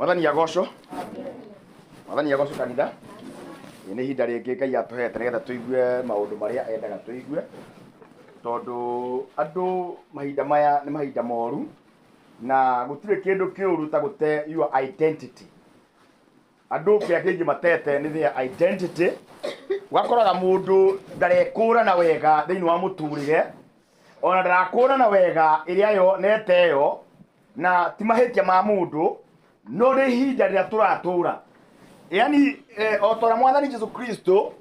Mwathani agocwo. Mwathani agocwo kanitha. Ĩ nĩ ihinda rĩngĩ Ngai atũhete nĩgetha tũigue maũndũ marĩa endaga tũigue, tondũ andũ mahinda maya nĩ mahinda moru na gũtirĩ kĩndũ kĩũru ta gũte your identity. Andũ kĩrĩa kĩingĩ matete nĩ their identity. Ũgakoraga mũndũ ndarekũrana wega thĩinĩ wa mũtũrĩre, ona ndarakũrana wega ĩrĩa yo nete ĩyo, na ti mahĩtia ma mũndũ, no nĩ ihinda rĩrĩa tũratũra. Yani o ta ũrĩa Mwathani Jesu Kristo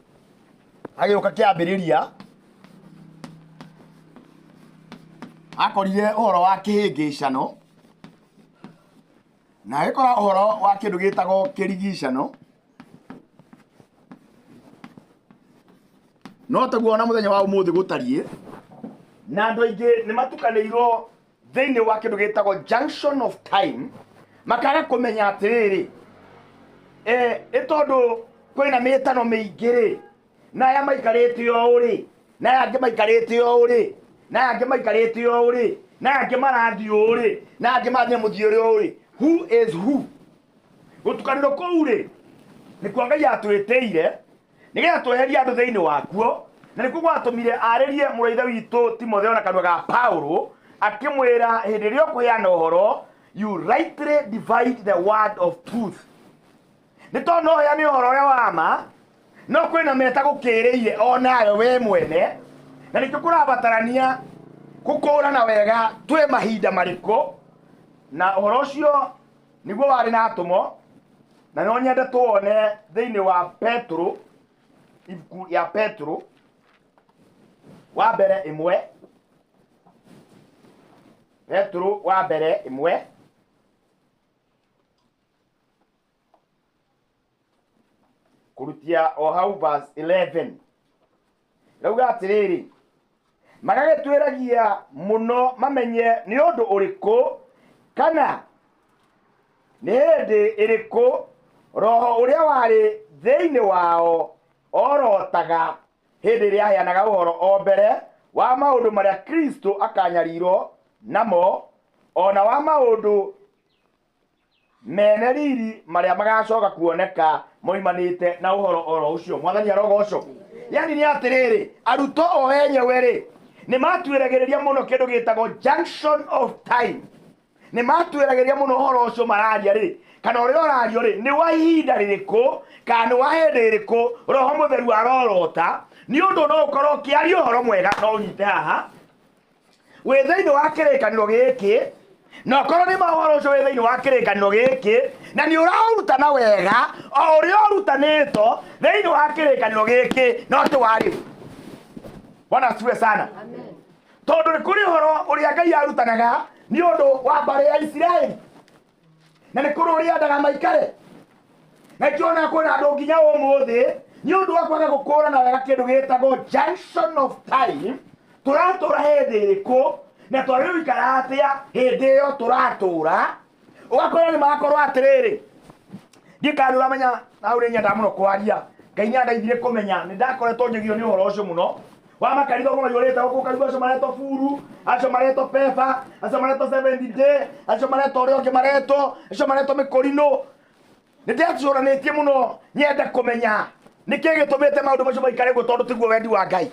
agĩũka kĩambĩrĩria, akorire ũhoro wa kĩhĩngĩcano, na agĩkora ũhoro wa kĩndũ gĩtagwo kĩrigicano. No taguo ona mũthenya wa ũmũthĩ gũtariĩ, na andũ aingĩ nĩ matukanĩirwo thĩinĩ wa kĩndũ gĩtagwo junction of time, makaga kũmenya atĩrĩrĩ, ĩ tondũ kwĩna mĩtano mĩingĩ rĩ, na aya maikarĩte ũũ rĩ, na aya angĩ maikarĩte ũũ rĩ, na aya angĩ maikarĩte ũũ rĩ, na aya angĩ marathiĩ ũũ rĩ, na aya angĩ marathiĩ na mũthiĩre ũũ rĩ, who is who? Gũtukanĩrwo kũu rĩ, nĩkuo Ngai atwĩtĩire nĩgetha tweherie andũ thĩinĩ wakuo, na nĩkuo gwatũmire arĩrie mũrũ wa ithe witũ Timotheo na kanua ga Paulo akĩmwĩra hĩndĩ ĩrĩa ũkũheana ũhoro, you rightly divide the word of truth. Nĩ tondũ no ũheane ũhoro ũrĩa wa ma, no kwĩna meta gũkĩrĩire o nawe we mwene, na nĩkĩo kũrabatarania gũkũrana wega twĩ mahinda marĩkũ, na ũhoro ũcio nĩguo warĩ na atũmwo. Na no nyende tuone thĩinĩ wa Petro, ibuku rĩa Petro wa mbere ĩmwe, Petro wa mbere ĩmwe, kũrutia o hau verse 11, rauga atĩrĩrĩ, magagĩtuĩragia mũno mamenye nĩ ũndũ ũrĩkũ kana nĩ hĩndĩ ĩrĩkũ roho ũrĩa warĩ thĩinĩ wao orotaga hĩndĩ ĩrĩa aheanaga ũhoro o mbere wa maũndũ marĩa Kristo akanyarirwo namo, ona wa maũndũ mene riri marĩa magacoka kuoneka moimanĩte na ũhoro oro ũcio. Mwathani arogocwo. Yani nĩ atĩrĩrĩ, arutwo o enyewe rĩ, nĩ matuĩragĩrĩria mũno kĩndũ gĩtagwo junction of time. Nĩ matuĩragĩrĩria mũno ũhoro ũcio mararia rĩ, kana ũrĩa ũrario rĩ, nĩ wa ihinda rĩrĩkũ, kana nĩ wa hĩndĩ ĩrĩkũ Roho Mũtheru arorota, nĩ ũndũ no ũkorwo ũkĩaria ũhoro mwega, no ũnyite haha wĩ thĩinĩ wa kĩrĩkanĩro gĩkĩ, na ũkorwo nĩ ma ũhoro ũcio wĩ thĩinĩ wa kĩrĩkanĩro gĩkĩ, na nĩ ũraũrutana wega o ũrĩa ũrutanĩtwo thĩinĩ wa kĩrĩkanĩro gĩkĩ, no ti wa rĩu. Bwana asifiwe sana. Tondũ nĩ kũrĩ ũhoro ũrĩa Ngai arutanaga nĩ ũndũ wa mbarĩ ya Isiraeli, na nĩ kũrĩ ũrĩa endaga maikare. Na ikĩona kwĩna andũ nginya ũmũthĩ nĩ ũndũ wa kwaga gũkũrana wega kĩndũ gĩtagwo junction of time, tũratũra hĩndĩ ĩrĩkũ na twagĩrĩirwo gũikara atĩa hĩndĩ ĩyo tũratũra. Ũgakora nĩ makorwo atĩrĩrĩ, ndiĩ kana nĩ ũramenya, hau nĩ nyendaga mũno kwaria. Ngai nĩ andeithirie kũmenya, nĩ ndakoretwo njĩgio nĩ ũhoro ũcio mũno wa makanitha ũguo maiyũrĩte gũkũ, ũkaigua acio maretwo buru, acio maretwo pepa, acio maretwo seventh day, acio maretwo ũrĩa ũngĩ maretwo, acio maretwo mĩkũrinũ. Nĩ ndecũranĩtie mũno nyende kũmenya nĩkĩ gĩtũmĩte maũndũ macio maikare ũguo, tondũ tiguo wendi wa Ngai.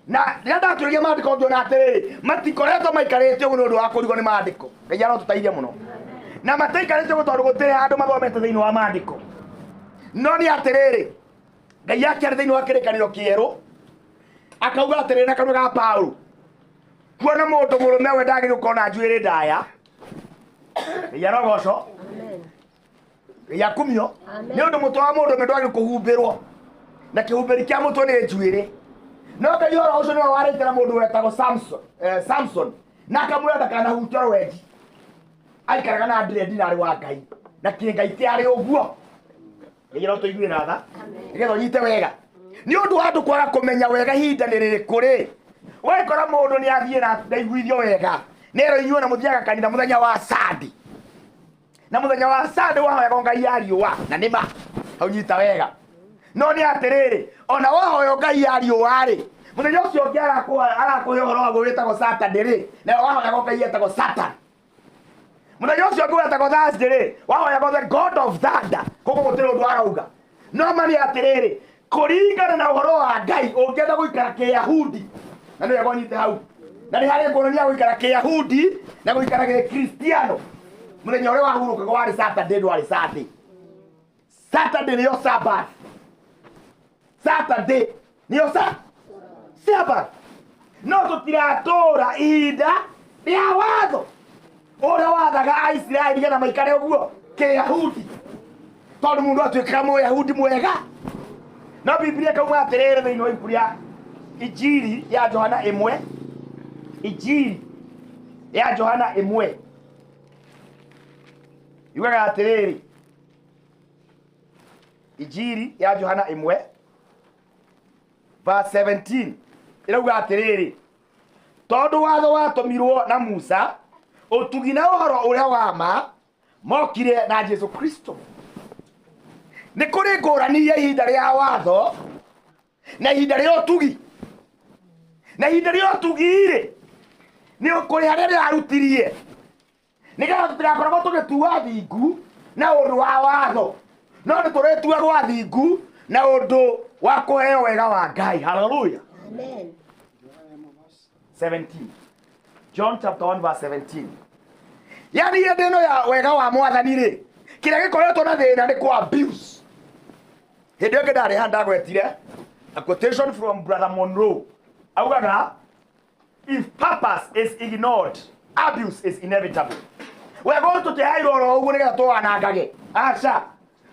Na rĩrĩa ndatũrĩria maandĩko ngĩona atĩrĩrĩ, matikoretwo maikarĩte ũguo nĩ ũndũ wa kũrigwo nĩ maandĩko. Ngai arotũteithia mũno. Na matiikarĩte ũguo tondũ gũtirĩ handũ mathomete thĩinĩ wa maandĩko. No nĩ atĩrĩrĩ, Ngai akĩaria thĩinĩ wa kĩrĩkanĩro kĩerũ akauga atĩrĩrĩ na kanua ga Paulo, kuona mũndũ mũrũme we ndagĩrĩirwo gũkorwo na njuĩrĩ ndaya. Ngai arogocwo. Ngai akumio. Nĩ ũndũ mũtwe wa mũndũ ũmwe ndwagĩrĩirwo kũhumbĩrwo na kĩhumbĩri kĩa mũtwe nĩ njuĩrĩ. No Ngai ũhoro ũcio nĩwe warĩte na mũndũ wetagwo Samson, na akamwĩra ndakanahutie rwenji, aikaraga na dread na arĩ wa Ngai, na kĩngai kĩarĩ ũguo. Ngai arotũiguĩra tha nĩgetha ũnyite wega. Nĩ ũndũ wa andũ kwaga kũmenya wega ihinda nĩ rĩrĩkũ rĩ, ũgakora mũndũ nĩ athiĩ na ndaiguithio wega, nĩerwo inyuĩ ona mũthiaga kanitha mũthenya wa Sunday, na mũthenya wa Sunday wahoyagwo Ngai ya riũa, na nĩ ma hau nyita wega. No nĩ atĩrĩrĩ, ona wahoywo Ngai ya riũa rĩ, mũthenya ũcio ũngĩ arakũhe ũhoro waguo wĩtagwo Saturday rĩ, na wahoyagwo Ngai etagwo Satan. Mũthenya ũcio ũngĩ wetagwo Thursday rĩ, wahoyagwo the god of thunder. Koguo gũtirĩ ũndũ arauga. No ma nĩ atĩrĩrĩ, kũringana na ũhoro wa Ngai, ũngĩenda gũikara kĩyahudi, na nĩ wega ũnyite hau, na nĩ harĩ ngũrani ya gũikara kĩyahudi na gũikara gĩkristiano. Mũthenya ũrĩa wahurũkaga warĩ Saturday, ndwarĩ Sunday. Saturday nĩyo Sabbath. Saturday nĩyo Sabbath. No tũtiratũra ihinda rĩa watho ũrĩa wathaga Aisiraeli getha maikare ũguo kĩyahudi, tondũ mũndũ atuĩkaga mũyahudi mwega. No Biblia ĩkauma atĩrĩrĩ thĩinĩ wa ibuku rĩa Injiri ya Johana 1, Injiri ya Johana 1 yugaga atĩrĩrĩ, Injiri ya Johana 1 verse 17 ĩrauga atĩrĩrĩ, tondũ watho watũmirwo na Musa, ũtugi na ũhoro ũrĩa wa ma mokire na Jesu Kristo. Nĩ kũrĩ ngũrani ya ihinda rĩa watho na ihinda rĩa ũtugi. Na ihinda rĩa ũtugi rĩ, nĩ kũrĩ harĩa rĩrarutirie nĩgetha tũtigakoragwo tũgĩtua thingu na ũndũ wa watho, no nĩ tũrĩtuagwo thingu na ũndũ wa kũheo wega wa Ngai. Hallelujah. Amen. 17. John chapter 1 verse 17. Yani hĩndĩ ĩno ya wega wa mwathani rĩ, kĩrĩa gĩkoretwo na thĩna nĩ kũ abuse. Hĩndĩ ĩyo ĩngĩ ndarĩ haha ndagwetire a quotation from Brother Monroe. Augaga, if purpose is ignored, abuse is inevitable. Wega ũyũ tũtiheirwo oro ũguo nĩgetha tũwanangage. Aca.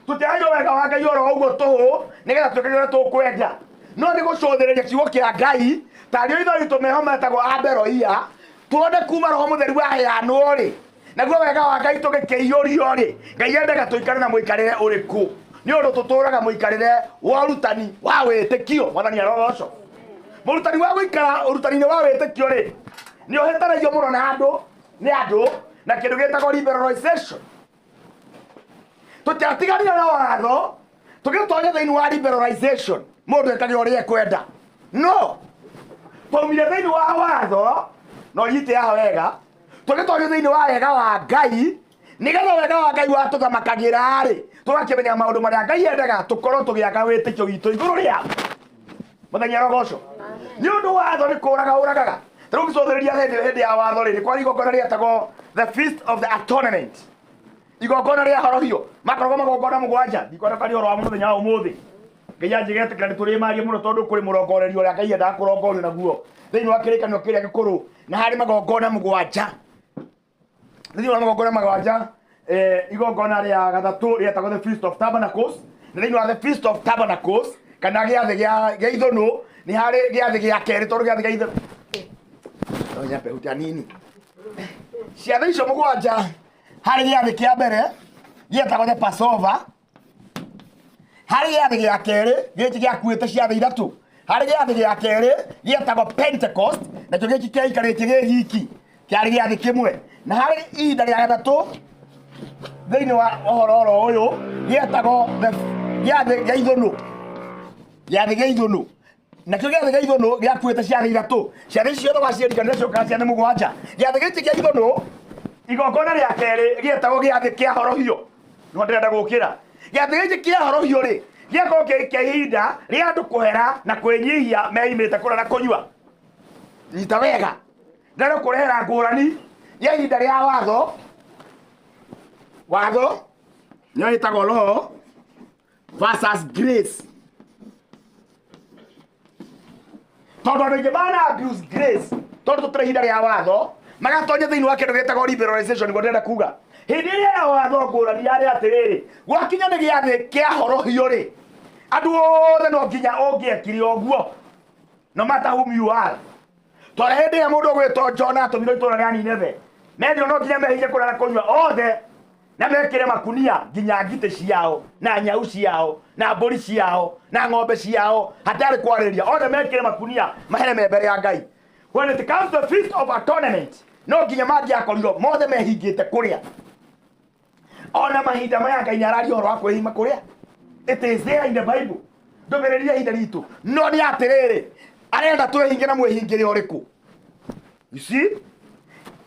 Tũtiheirwo wega wa Ngai oro ũguo tũhũ nĩgetha twĩkage ũrĩa tũkwenda. No nĩ gũcũthĩrĩria kiugo kĩa Ngai, tarĩo itho ritũ meho metagwo Aberoia, tuone kuma Roho Mũtheru waheanwo rĩ, naguo wega wa Ngai tũgĩkĩiyũrio rĩ, Ngai endaga tũikare na mũikarĩre ũrĩkũ? Nĩ ũndũ tũtũraga mũikarĩre wa ũrutani wa wĩtĩkio. Mwathani arogocwo. Mũrutani wa gũikara ũrutani-inĩ wa wĩtĩkio rĩ, nĩ ũhĩtanagio mũno na andũ, nĩ andũ, na kĩndũ gĩtagwo liberalization. Tũtiatiganire na watho, tũgĩtonya thĩinĩ wa liberalization, mũndũ ekage ũrĩa ekwenda. No twaumire thĩinĩ wa watho, no nyite haha wega, tũgĩtonya thĩinĩ wa wega wa Ngai, nĩgetha wega wa Ngai watũthamakagĩra rĩ, tũgakĩmenya maũndũ marĩa Ngai endaga tũkorwo tũgĩaka wĩtĩkio witũ igũrũ rĩa mũthenya ũrogocwo. Nĩ ũndũ watho nĩ kũraga ũragaga. Ta rĩu ũngĩcũthĩrĩria hĩndĩ ya watho rĩ, nĩ kwarĩ igongona rĩetagwo the Feast of the Atonement, igongona rĩa horohio, makoragwo magongona mũgwanja. Ndikwenda kwaria ũhoro wa mũthenya wa ũmũthĩ, Ngai anjĩgetĩkĩra nĩ tũrĩmaria mũno, tondũ kũrĩ mũrongorerio ũrĩa Ngai endaga kũrongorio naguo thĩinĩ wa kĩrĩkanĩro kĩrĩa gĩkũrũ, na harĩ magongona mũgwanja. Thĩinĩ wa magongona mũgwanja, igongona rĩa gatatũ rĩetagwo the Feast of Tabernacles. Na thĩinĩ wa the Feast of Tabernacles, kana gĩathĩ gĩa ithũnũ, nĩ harĩ gĩathĩ gĩa kerĩ, tondũ gĩathĩ gĩa ithũnũ no nyambe hutia nini. Ciathĩ icio mũgwanja, harĩ gĩathĩ kĩa mbere gĩetagwo the Passover, harĩ gĩathĩ gĩa kerĩ gĩkĩ gĩakuĩte ciathĩ ithatũ, harĩ gĩathĩ gĩa kerĩ gĩetagwo Pentecost, nakĩo gĩkĩ kĩaikarĩte gĩ giki kĩarĩ gĩathĩ kĩmwe, na harĩ ihinda rĩa gatatũ thĩinĩ wa ũhoro oro ũyũ gĩetagwo gĩathĩ gĩa ithũnũ, gĩathĩ gĩa ithũnũ, nakĩo gĩathĩ gĩa ithũnũ gĩakuĩte ciathĩ ithatũ. Ciathĩ icio ciothe waciririkania ciũkaga ciathĩ mũgwanja. Gĩathĩ gĩkĩ gĩa ithũnũ, igongona rĩa kerĩ gĩetagwo gĩathĩ kĩa horohio. No ndĩrenda gũkĩra gĩathĩ gĩkĩ kĩa horohio rĩ, gĩakorwo kĩ kĩa ihinda rĩa andũ kũhera na kwĩnyihia meimĩte kũrĩa na kũnyua. Nyita wega, ndĩrenda kũrehera ngũrani ya ihinda rĩa watho. Watho nĩyo ĩtagwo law versus grace, tondũ andũ aingĩ mana abuse grace, tondũ tũtirĩ ihinda rĩa watho, magatonya thĩinĩ wa kĩndũ gĩtagwo liberalization. Nĩguo ndĩrenda kuga, hĩndĩ ĩrĩa ya watho ngũrani yarĩ atĩrĩrĩ, gwakinya nĩ gĩathĩ kĩa horohio rĩ, andũ othe no nginya ũngĩekire ũguo, no matter whom you are. Tondũ hĩndĩ ĩrĩa mũndũ ũgwĩtwo Jona atũmirwo itũũra rĩa Nineve, mendirwo no nginya mehinge kũrĩa na kũnyua othe, na mekĩre makunia nginya ngitĩ ciao na nyau ciao na mbũri ciao na ng'ombe ciao, hatarĩ kwarĩria, othe mekĩre makunia mahere me mbere ya Ngai. When it comes to the Feast of Atonement, no nginya mangĩakorirwo mothe mehingĩte kũrĩa. Ona mahinda maya Ngai nĩararia ũhoro wa kwĩhima kũrĩa. It is there in the Bible. Ndũmĩrĩri ya ihinda ritũ no nĩ atĩrĩrĩ, arenda twĩhinge na mwĩhingĩre ũrĩkũ? You see,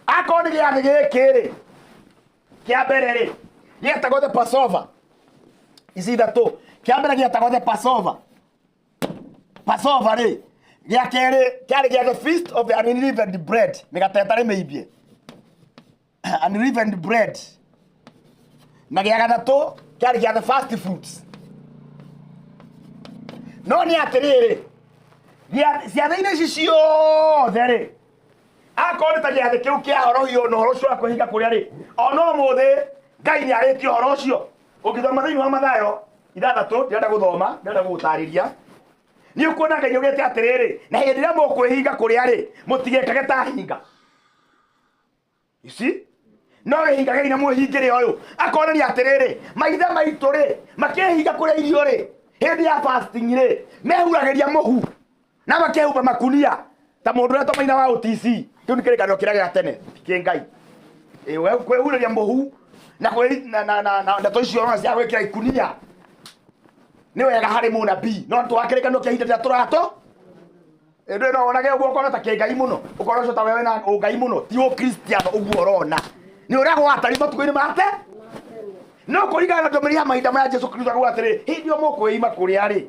akorwo nĩ gĩathĩ gĩkĩ rĩ, Kĩa mbere rĩ gĩetagwo the Passover. Ici ithatũ, kĩa mbere gĩetagwo the Passover. Passover rĩ, gĩa kerĩ kĩarĩ gĩa the Feast of the Unleavened Bread, mĩgate ĩtarĩ mĩimbie, unleavened bread. Na gĩa gatatũ kĩarĩ gĩa the first fruits. No nĩ atĩrĩrĩ, ciathĩ-inĩ ici ciothe rĩ, akorwo nĩ ta gĩathĩ kĩu kĩa horohio na ũhoro ũcio wa kwĩhinga kũrĩa rĩ, ona ũmũthĩ Ngai nĩ arĩtie ũhoro ũcio. Ũngĩthoma thĩinĩ wa Mathayo 6, ndĩrenda gũthoma, ndĩrenda gũgũtarĩria, nĩ ũkuona Ngai augĩte atĩrĩrĩ, na hĩndĩ ĩrĩa mũkwĩhinga kũrĩa rĩ, mũtigekage ta hinga. You see? No wĩhingagei na mwĩhingĩre ũyũ. Akonania atĩrĩrĩ, maithe maitũ rĩ, makĩhinga kũrĩa irio rĩ, hĩndĩ ya fasting rĩ, mehuragĩria mũhu na makehumba makunia ta mũndũ ũrĩa tũmaina wa OTC. Kĩu nĩ kĩrĩkanĩro kĩrĩa gĩa tene, ti kĩ Ngai. Ĩ, we kwĩhurĩria mũhu na kwĩ na na na na ndeto icio ona cia gwĩkĩra ikunia nĩ wega harĩ mũnabii, no twa kĩrĩkanĩro kĩa ihinda rĩrĩa tũrato ĩndĩ no wonage ũguo ũkona ta kĩngai mũno, ũkona ũcio ta wewe na ũngai mũno, ti ũkristiano ũguo ũrona nĩ ũrĩa gwatari matukũ-inĩ mate. No kũringana na ndũmĩrĩri ya mahinda maya Jesu Kristo akauga atĩrĩ, hĩndĩ ĩyo mũkwĩima kũrĩa rĩ,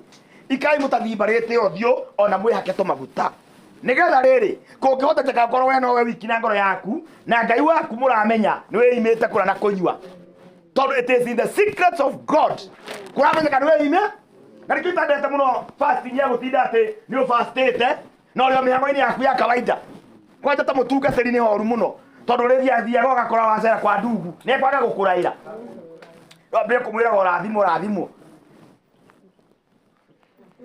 ikarai mũtathimbarĩte ũthiũ ona mwĩhake tũmaguta, nĩgetha rĩrĩ kũngĩhoteteka ngorwo we nowe wiki na ngoro yaku na Ngai waku mũramenya nĩ wĩimĩte kũrĩa na kũnyua, tondũ it is in the secrets of God kũramenyeka nĩ wĩime. Na nĩkĩo itendete mũno fasting ya gũtinda atĩ nĩ ũfastĩte na ũrĩ o mĩhang'o-inĩ yaku ya kawaida. Kwanja ta mũtungatĩri nĩ horu mũno, tondũ rĩrĩa athiaga ũgakora wacera kwa ndugu nĩ ekwaga gũkũraĩra, wambĩrĩrie kũmwĩraga ũrathimwo, ũrathimwo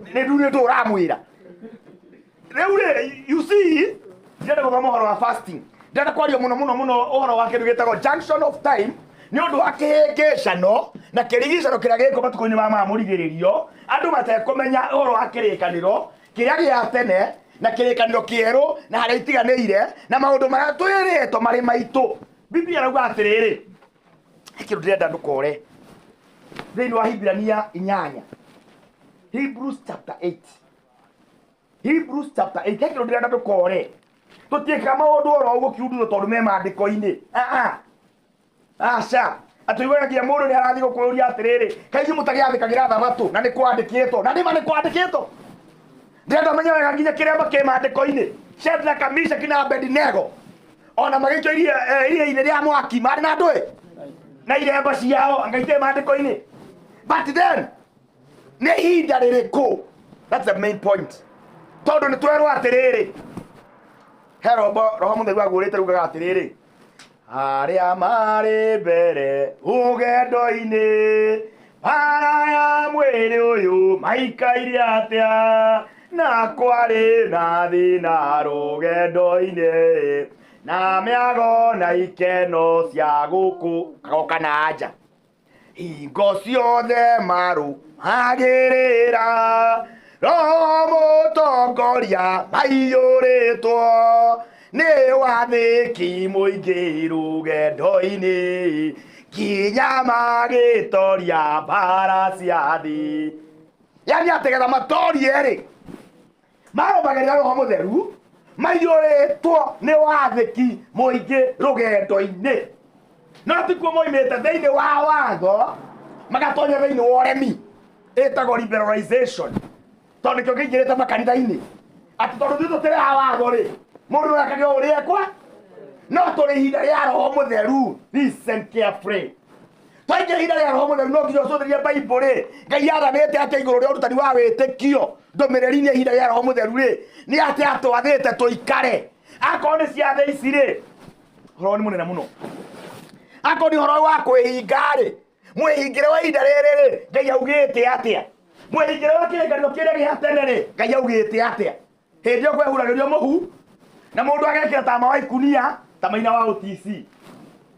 nĩ ndu nĩ ndũ ũramwĩra rĩu rĩ. You see, ndĩrenda gũthoma ũhoro wa fasting, ndĩrenda kwaria mũno mũno mũno ũhoro wa kĩndũ gĩtagwo junction of time, nĩ ũndũ wa kĩhĩngĩcano na kĩrigicano kĩrĩa gĩkwo matukũ-inĩ ma mũrigĩrĩrio, andũ matekũmenya ũhoro wa kĩrĩkanĩro kĩrĩa gĩa tene na kĩrĩkanĩro kĩerũ na harĩa itiganĩire na maũndũ marĩa twĩrĩtwo marĩ maitũ. Biblia ĩrauga atĩrĩrĩ, he kĩndũ ndĩrenda ndũkore thĩinĩ wa Hibrania 8, Hebrews chapter 8, Hebrews chapter 8. He kĩndũ ndĩrenda ndũkore. Tũtiĩkaga maũndũ oro ũguo kiunduno tondũ me maandĩko-inĩ. Aca, atũiguaga nginya mũndũ nĩ arathiĩ gũkũria atĩrĩrĩ, kaĩ inyuĩ mũtagĩathĩkagĩra thabatũ na nĩ kwandĩkĩtwo, na nĩma nĩ kwandĩkĩtwo. Ndĩrenda ũmenye wega nginya kĩrĩa kĩ maandĩko-inĩ. Shadraka, Meshaki na Abednego ona magĩikio iria-inĩ rĩa mwaki marĩ na ndũĩ na iremba ciao, anga itirĩ maandĩko-inĩ. But then nĩ ihinda rĩrĩkũ? That's the main point. Tondũ nĩ twerwo atĩrĩrĩ, he rombo Roho Mũtheru aguũrĩte rugaga atĩrĩrĩ, arĩa marĩ mbere rũgendo-inĩ bara ya mwĩrĩ ũyũ maikaire atĩa, na kwarĩ na thĩna rũgendo-inĩ na mĩago na ikeno cia gũkũ kagoka na nja, hingo ciothe marũmagĩrĩra Roho mũtongoria maiyũrĩtwo nĩ wathĩki mũingĩ rũgendo-inĩ nginya magĩtoria mbara cia thĩ. Yani atĩ getha matorie rĩ, marũmagĩrĩra Roho Mũtheru maiyũrĩtwo nĩ wathĩki mũingĩ rũgendo-inĩ, no tikuo moimĩte thĩinĩ wa watho magatonya thĩinĩ wa ũremi, ĩtagwo liberalization, tondũ nĩkĩo kĩingĩrĩte makanitha-inĩ, atĩ tondũ ithuĩ tũtirĩ a watho rĩ, mũndũ no ekage o ũrĩa ekwa, no tũrĩ ihinda rĩa Roho Mũtheru. Listen carefully. Twaingĩra ihinda rĩa Roho Mũtheru, no nginya ũcũthĩrĩrie Bible rĩ, Ngai athanĩte atĩa igũrũ rĩa ũrutani wa wĩtĩkio ndũmĩrĩri-inĩ ya ihinda rĩa Roho Mũtheru rĩ, nĩ atĩa atwathĩte tũikare. Akorwo nĩ ciathĩ ici rĩ, ũhoro nĩ mũnene mũno. Akorwo nĩ ũhoro wa kwĩhinga rĩ, mwĩhingĩre wa ihinda rĩrĩ rĩ, Ngai augĩte atĩa? Mwĩhingĩre wa kĩrĩkanĩro kĩrĩa gĩa tene rĩ, Ngai augĩte atĩa? Hĩndĩ ĩyo kwehuragĩrio mũhu na mũndũ agekĩra tama wa ikunia ta maina wa OTC.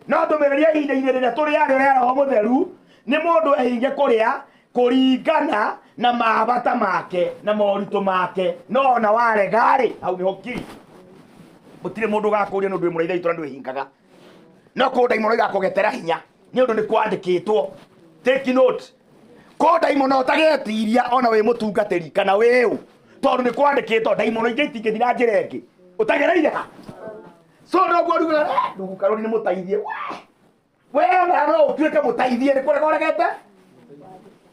No ndũmĩrĩri ya ihinda-inĩ rĩrĩa tũrĩ arĩo rĩa Roho Mũtheru nĩ mũndũ ehinge kũrĩa kũringana na mabata make na moritũ make, no ona warega rĩ, hau nĩho kiri. Gũtirĩ mũndũ ũgakũria nĩ ũndũ wĩ mũraitha itũra ndwĩhingaga, no kũ ndaimono igakũgetera hinya nĩ ũndũ nĩ kwandĩkĩtwo. Take note, kũ ndaimono ũtagetiria ona wĩ mũtungatĩri kana wĩ ũ, tondũ nĩ kwandĩkĩtwo ndaimono ingĩ itingĩthiĩ na njĩra ĩngĩ ũtagereire ha. So noguo rugaga, ndugu Karori nĩ mũteithie. Wee! We ona no ũtuĩke mũteithie nĩ kũrega ũregete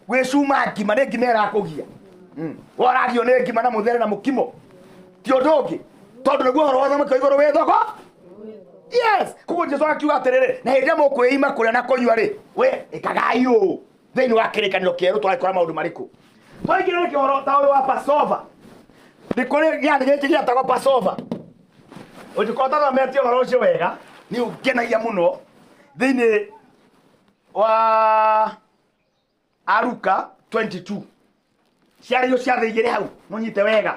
gwĩcuma ngima nĩ ngima ĩrakũgia. Waragio nĩ ngima na mũthere na mũkimo ti ũndũ ũngĩ tondũ nĩguo ũhoro wa ũthamaki wa igũrũ wĩ thoko. Yes, koguo Jesu akiuga atĩrĩrĩ, na hĩndĩ ĩrĩa mũkwĩima kũrĩa na kũnyua rĩ, we ĩkagai ũũ thĩinĩ wa kĩrĩkanĩro kĩerũ tũragĩkora maũndũ marĩkũ? Twaingĩra ũhoro ta ũyũ wa Passover. Nĩ kũrĩ gĩathĩ gĩkĩ gĩetagwo Passover. Ũngĩkorwo ũtathometie ũhoro ũcio wega, nĩ ũngenagia mũno thĩinĩ wa Aruka 22. Ciarĩ icio ciathĩ igĩrĩ hau, mũnyite wega.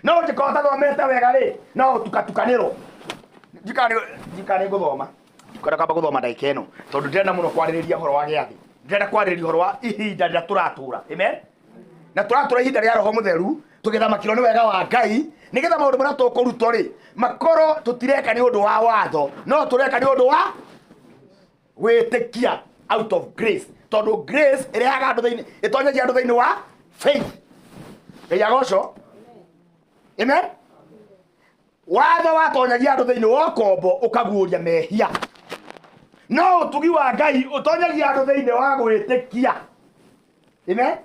No ũngĩkorwo ũtathomete wega rĩ, no ũtukatukanĩrwo. Ndikana ngũthoma. Ndikwenda kwamba gũthoma ndagĩka ĩno tondũ ndĩrenda mũno kwarĩrĩria ũhoro wa gĩathĩ. Ndĩrenda kwarĩrĩria ũhoro wa ihinda rĩrĩa tũratũra. Amen. Na tũratũra ihinda rĩa Roho Mũtheru tũgĩthamakĩrwo nĩ wega wa Ngai nĩgetha maũndũ marĩa tũkũrutwo rĩ makorwo tũtireka nĩ ũndũ wa watho no tũreka nĩ ũndũ wa gwĩtĩkia out of grace tondũ grace ĩrehaga andũ thĩinĩ ĩtonyagia andũ thĩinĩ wa faith. Ngai agocwo. Amen. Watho watonyagia andũ thĩinĩ wa ũkombo ũkaguũria mehia no ũtugi wa Ngai ũtonyagia andũ thĩinĩ wa gwĩtĩkia. Amen.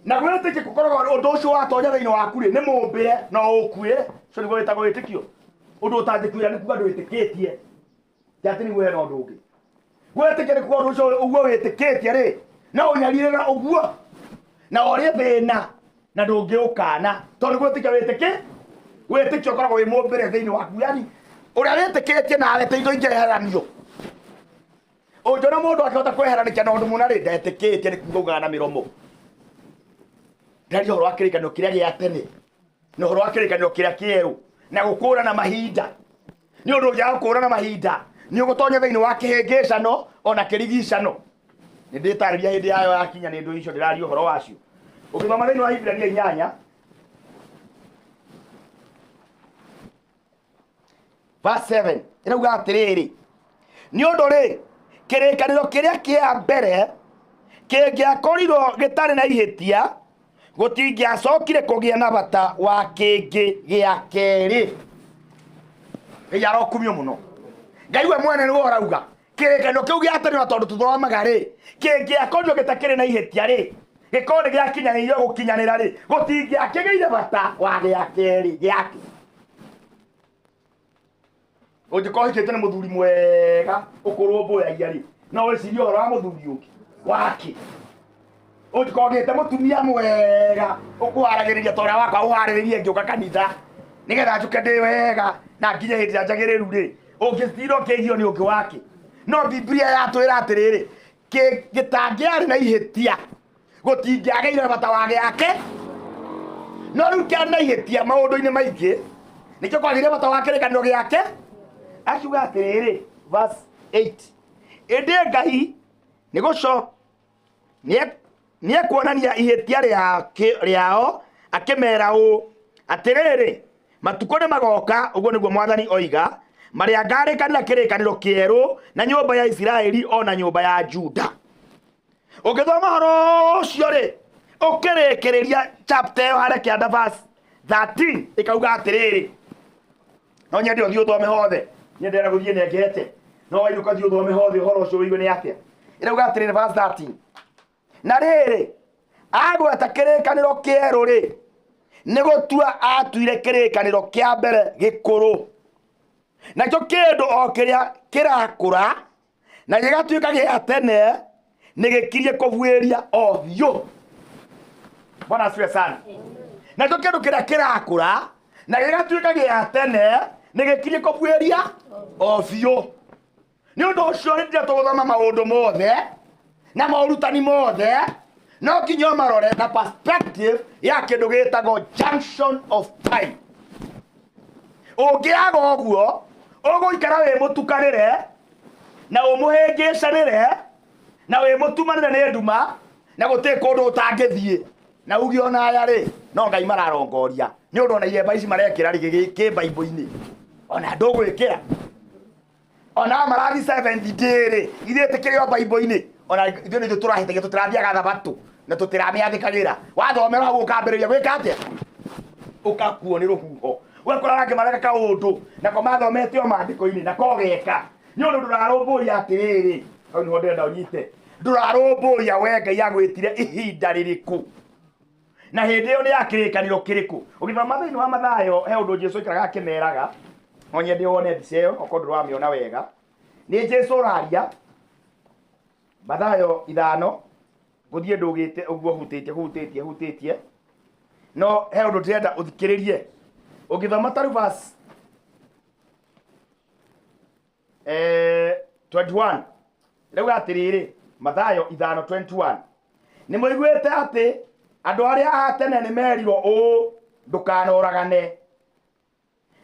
Na gwĩtĩkia gũkoragwo ũndũ ũcio watonya thĩinĩ waku rĩ nĩ mũmbĩre no ũkuĩre. Ũcio nĩguo wĩtagwo wĩtĩkio. Ũndũ ũtangĩkuĩra nĩ kuga ndwĩtĩkĩtie. Ti atĩ nĩguo hena ũndũ ũngĩ. Gwĩtĩkia nĩ kuga ũndũ ũcio ũguo wĩtĩkĩtie rĩ no ũnyarire na ũguo na ũrĩe thĩna na ndũngĩũkana tondũ gwĩtĩkia wĩtĩkio ũkoragwo wĩ mũmbĩre thĩinĩ waku. Yani ũrĩa wĩtĩkĩtie nawe ti indo ingĩeheranio. Ũngĩona mũndũ akĩhota kweheranĩkia na ũndũ mũna rĩ ndetĩkĩtie nĩ kuga ugaga na mĩromo. Ndaria ũhoro wa kĩrĩkanĩro kĩrĩa gĩa tene na ũhoro wa kĩrĩkanĩro kĩrĩa kĩerũ na gũkũrana mahinda. Nĩ ũndũ ũngĩaga gũkũrana mahinda nĩ ũgũtonya thĩinĩ wa kĩhĩngĩcano ona kĩrigicano. Nĩ ndĩtarĩria hĩndĩ yayo yakinya nĩ ndũ icio ndĩraria ũhoro wacio. Ũngĩthoma thĩinĩ wa Ibrania 8 verse 7 ĩrauga atĩrĩrĩ, nĩ ũndũ rĩ kĩrĩkanĩro kĩrĩa kĩa mbere kĩngĩakorirwo gĩtarĩ na ihĩtia gũtingĩacokire kũgĩa na bata wa kĩngĩ gĩa kerĩ. Ngai arokumio mũno. Ngai we mwene nĩwe ũrauga kĩrĩkanĩro kĩu gĩa tene tondũ tũthomaga rĩ kĩngĩakorirwo gĩtakĩrĩ na ihĩtia rĩ gĩkorwo nĩ gĩakinyanĩirio gũkinyanĩra rĩ gũtingĩakĩgĩire bata wa gĩa kerĩ gĩake. Ũngĩkorwo ũhikĩte nĩ mũthuri mwega ũkũrũmbũyagia rĩ no wĩcirie ũhoro wa mũthuri ũngĩ wake. Ũngĩkorwo ũgĩte mũtumia mwega ũkũharagĩrĩria ta ũrĩa wakwa ũharĩrĩrie ngĩũka kanitha nĩgetha njũke ndĩ wega na nginye hĩndĩ ĩrĩa njagĩrĩru rĩ ũngĩtinda ũkĩgio nĩ ũngĩ wake. No Biblia yatwĩra atĩrĩrĩ gĩtangĩarĩ na ihĩtia gũtingĩagĩire bata wa gĩake no rĩu kĩarĩ na ihĩtia maũndũ-inĩ maingĩ nĩkĩo kwagĩire bata wa kĩrĩkanĩro gĩake. Akiuga atĩrĩrĩ verse 8 ĩndĩ Ngai nĩekuonania ihĩtia rĩao akĩmera ũũ atĩrĩrĩ matukũ nĩ magoka ũguo nĩguo Mwathani oiga marĩa ngarĩkanĩra kĩrĩkanĩro kĩerũ na nyũmba ya Isiraeli ona nyũmba ya Juda. Ũngĩthoma ũhoro ũcio rĩ ũkĩrĩkĩrĩria chapter ĩyo harĩa kĩanda verse 13 ĩkauga atĩrĩrĩ no nyende ũthiĩ ũthome hothe niĩ ndĩrenda gũthiĩ nengete no wainũka thiĩ ũthome hothe ũhoro ũcio ũigue nĩ atĩa. Ĩrauga atĩrĩrĩ verse 13 na rĩrĩ agweta kĩrĩkanĩro kĩerũ rĩ nĩ gũtua atuire kĩrĩkanĩro kĩa mbere gĩkũrũ nakĩo kĩndũ o kĩrĩa kĩrakũra na gĩgatuĩka gĩa tene nĩ gĩkirie kũbuĩria o biũ. Bwana asifiwe sana. Nakĩo kĩndũ kĩrĩa kĩrakũra na gĩgatuĩka gĩa tene nĩ gĩkirie kũbuĩria o biũ. Nĩ ũndũ ũcio hĩndĩ ĩrĩa tũgũthoma maũndũ mothe na morutani mothe no nginya ũmarore na perspective ya kĩndũ gĩtagwo junction of time. Ũngĩaga ũguo ũgũikara wĩ mũtukanĩre na ũmũhĩngĩcanĩre na wĩ mũtumanĩre nĩ nduma na gũtirĩ kũndũ ũtangĩthiĩ na uge ona aya rĩ no Ngai mararongoria nĩ ũndũ ona iremba ici marekĩra rĩ kĩ Bible-inĩ ona ndũgwĩkĩra ona marathi 70 day rĩ ithuĩ tũkĩrĩ o Bible-inĩ ona ithuĩ nĩithuĩ tũrahĩtagia tũtirathiaga thabatũ na tũtiramĩathĩkagĩra. Wathomera hau ũkambĩrĩria gwĩka atĩa? Ũkakuo nĩ rũhuho. Ũgakora angĩ mareka kaũndũ nako mathomete o maandĩko-inĩ nako geka. Nĩ ũndũ ndũrarũmbũiya atĩrĩrĩ, hau nĩho ndĩrenda ũnyite. Ndũrarũmbũiya we Ngai agwĩtire ihinda rĩrĩkũ. Na hĩndĩ ĩyo nĩ ya kĩrĩkanĩro kĩrĩkũ. Ũgĩthoma thĩinĩ wa Mathayo he ũndũ Jesũ aikaraga akĩmeraga. No nyende wone mbica ĩyo okorwo ndũramĩona wega. Nĩ Jesũ ũraria. Mathayo 5 ngũthiĩ ndũgĩte ũguo hutĩtie hutĩtie hutĩtie. No he ũndũ ndĩrenda ũthikĩrĩrie. Ũngĩthoma ta rĩu verse 21 rĩu atĩrĩrĩ Mathayo 5:21 nĩ mũiguĩte atĩ andũ arĩa a tene nĩ merirwo ũũ ndũkanoragane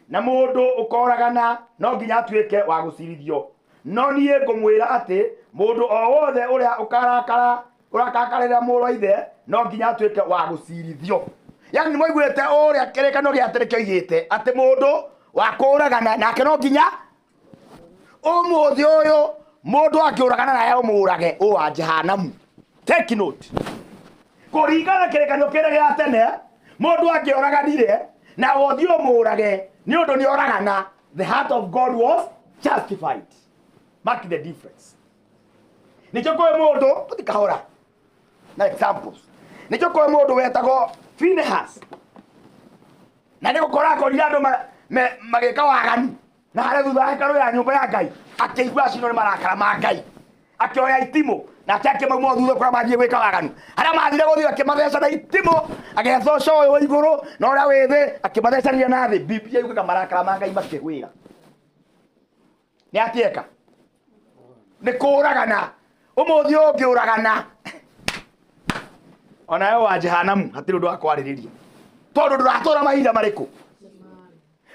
na mũndũ ũkoragana no nginya atuĩke wa gũcirithio no niĩ ngũmwĩra atĩ mũndũ o wothe ũrĩa ũkarakara ũrakakarĩra mũrũ wa ithe no nginya atuĩke wa gũcirithio. Yani nĩ mũiguĩte ũrĩa kĩrĩkanĩro gĩa tene kĩoigĩte atĩ mũndũ wa kũragana nake no nginya ũmũthĩ ũyũ mũndũ angĩũragana naye ũmũrage ũ wa Jehanamu. Take note. Kũringana kĩrĩkanĩro kĩrĩa gĩa tene mũndũ angĩoraganire na ũthiĩ ũmũrage nĩ ũndũ nĩ oragana, the heart of God was justified. Mark the difference. Nĩkĩo kwĩ mũndũ tũthi kahora na examples. Nĩkĩo kwĩ mũndũ wetagwo Phinehas na nĩ gũkora akorire andũ magĩka waganu na harĩa thutha wa hekarũ ya nyũmba ya Ngai akĩigua acinwo nĩ marakara ma Ngai akĩoya itimũ nake akĩmauma thutha kũrĩa mathiĩ gwĩka waganu harĩa mathire gũthiĩ akĩmatheca na itimũ agĩetha ũcio ũyũ wĩ igũrũ na ũrĩa wĩ thĩ akĩmathecanĩria na thĩ. Biblia yugaga marakara ma Ngai makĩgwĩra. Nĩ atĩeka nĩ kũragana ũmũthĩ ũngĩũragana onawe wa Jehanamu hatirĩ ũndũ wa kwarĩrĩria tondũ ndũratũra mahinda marĩkũ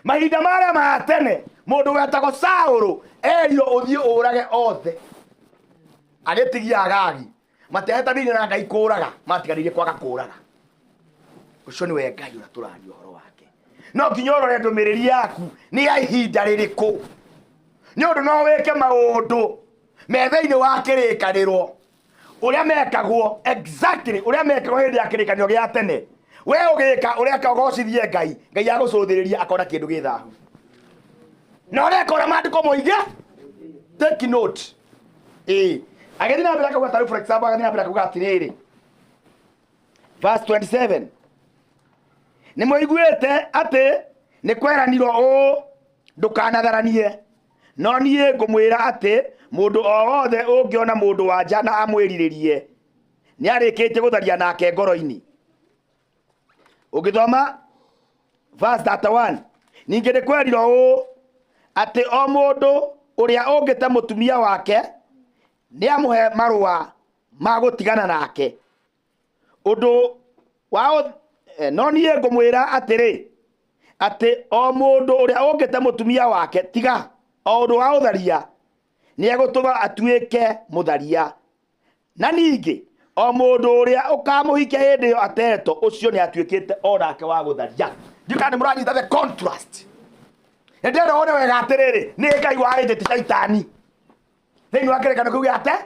mahinda marĩa ma tene mũndũ wetagwo Saũlũ erirwo ũthiĩ ũrage othe agĩtigia Agagi matiahĩtanĩire na Ngai kũraga matiganĩire kwaga kũraga. Ũcio nĩwe Ngai ũrĩa tũraria ũhoro wake. No nginya ũrore ndũmĩrĩri yaku nĩ ya ihinda rĩrĩkũ nĩ ũndũ no wĩke maũndũ me thĩinĩ wa kĩrĩkanĩro ũrĩa mekagwo exactly ũrĩa mekagwo hĩndĩ ya kĩrĩkanĩro gĩa tene we ũgĩka ũreka ũgocithie Ngai Ngai agũcũthĩrĩria akona kĩndũ gĩ thahu na ũreka ũrĩa maandĩko moige. Take note. Agĩthiĩ na mbere akauga tarĩu for example agĩthiĩ na mbere akauga atĩrĩrĩ verse 27 nĩ mũiguĩte atĩ nĩ kweranirwo ũũ ndũkanatharanie no niĩ ngũmwĩra atĩ mũndũ o wothe ũngĩona mũndũ wa nja na amwĩrirĩrie nĩ arĩkĩtie gũtharia nake ngoro-inĩ. Ũngĩthoma verse 31 ningĩ nĩ kwerirwo ũũ atĩ o mũndũ ũrĩa ũngĩte mũtumia wake nĩ amũhe marũa ma gũtigana nake ũndũ wa no niĩ ngũmwĩra atĩrĩ atĩ o mũndũ ũrĩa ũngĩte mũtumia wake tiga o ũndũ wa ũtharia nĩ egũtũma atuĩke mũtharia na ningĩ o mũndũ ũrĩa ũkamũhikia hĩndĩ ĩyo atetwo ũcio nĩ atuĩkĩte o nake wa gũtharia. Ndiũ kana nĩ mũranyita the contrast. Nĩ ndĩrenda wone wega atĩrĩrĩ nĩ Ngai warĩtie ti Shaitani thĩinĩ wa kĩrĩkanĩro kĩu gĩa tene